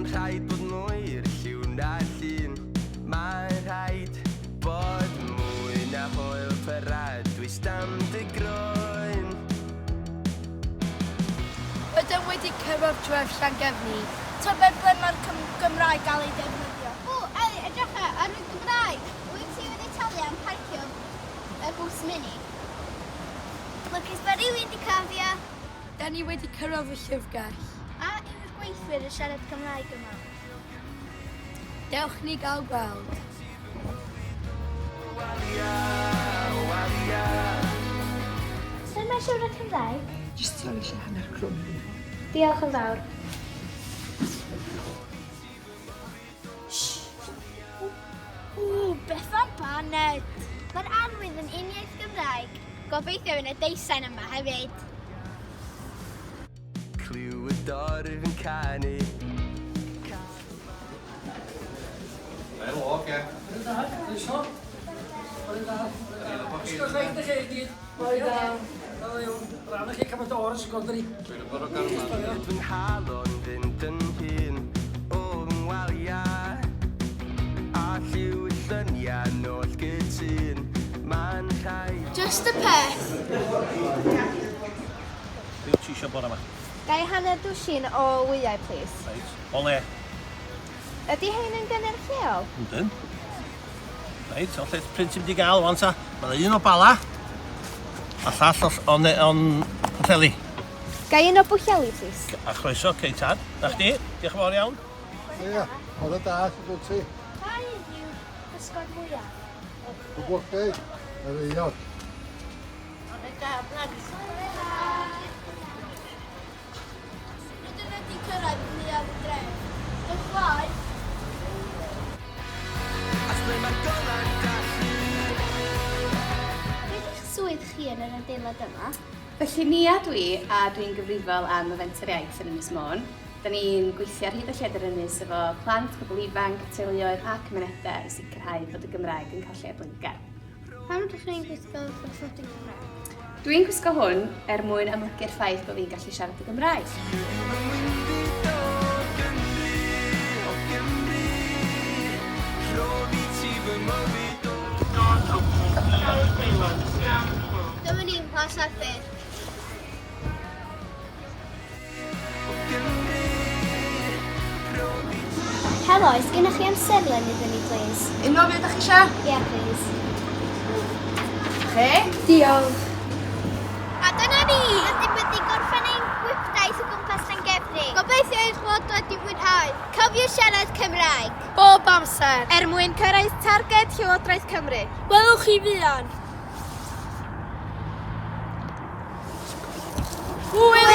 Mae'n rhaid bod mwy i'r lliw na llun. Mae'n rhaid bod mwy na hoel paradwys dan dy groen. Ydym wedi cyrraedd dref Llangefni. Tybed ble mae'r Gymraeg gael ei defnyddio? O, Eli, edrycha ar y Gymraeg! Wyt ti wedi talu am parcio y bws mini? Lwcus bod rhywun wedi cofio. Da ni wedi cyrraedd y llyfrgell. A yw'r gweithwyr yn siarad Cymraeg yma? Dewch ni gael gweld. Sut mae siarad Cymraeg? Jyst sori eisiau hanner crwn. Diolch yn fawr. Ww, beth am baned? Mae'r arwydd yn uniaith Gymraeg. Gobeithio yn y deisen yma hefyd. Clyw y dorf yn canu. Helo, oce. Bore da, croeso. Bore da. Ysgol rhaid i chi i gyd. Bore da. Fel yw, rhan chi cymaint o o'r ysgol, dyni. Dwi'n gwybod o garfan. Fy nghalon fynd yn hŷn o fy ngwaliau. A lliw y lluniau nôl gytûn. Mae'n rhaid. Just y peth. Be wyt ti eisiau bore yma? Ga i hanner dwsin o wyau, plis? Reit. O le? Ydy hein yn gynnyrch lleol? Yndyn. Reit, o lle pryn ti'n mynd i gael wan ta? Mae yna un o Bala, a llall o, o, ne, o'n Pwllheli. Ga i un o Bwllheli, plis? A chroeso, cei tad. Na chdi, diolch yn fawr iawn. Ie, bore da, sut wyt ti? Pa un yw'r pysgod mwyaf? Poblogaidd, yr eog. Bore da, blant. Bore da. Rydym wedi cyrraedd neuadd y dref. Dewch mlaen. A lle mae'r golau'n dallu. Beth yw'ch swydd chi yn yr adeilad yma? Felly Nia dwi, a dwi'n gyfrifol am y Fenter Iaith yn Ynys Môn. Da ni'n gweithio ar hyd a lled yr ynys efo plant, pobl ifanc, teuluoedd a cymunedau i sicrhau bod y Gymraeg yn cael lle blaengar. Pam ydych chi'n gwisgo bathodyn Cymraeg? Dwi'n gwisgo hwn er mwyn amlygu'r ffaith bod fi'n gallu siarad y Gymraeg. Dyma ni'n Plas Arthur. Helo, oes gennych chi amserlen iddyn ni, please? Un o beth ydych chi eisiau? Yeah, please. Chi? Diolch. A dyna ni! Rydym wedi gorffen ein gwibdaith o gwmpas Llangefni. Gobeithio eich bod wedi mwynhau. Cofiwch siarad Cymraeg. Bob amser. Er mwyn cyrraedd targed Llywodraeth Cymru. Welwch chi fuan. Hwyl!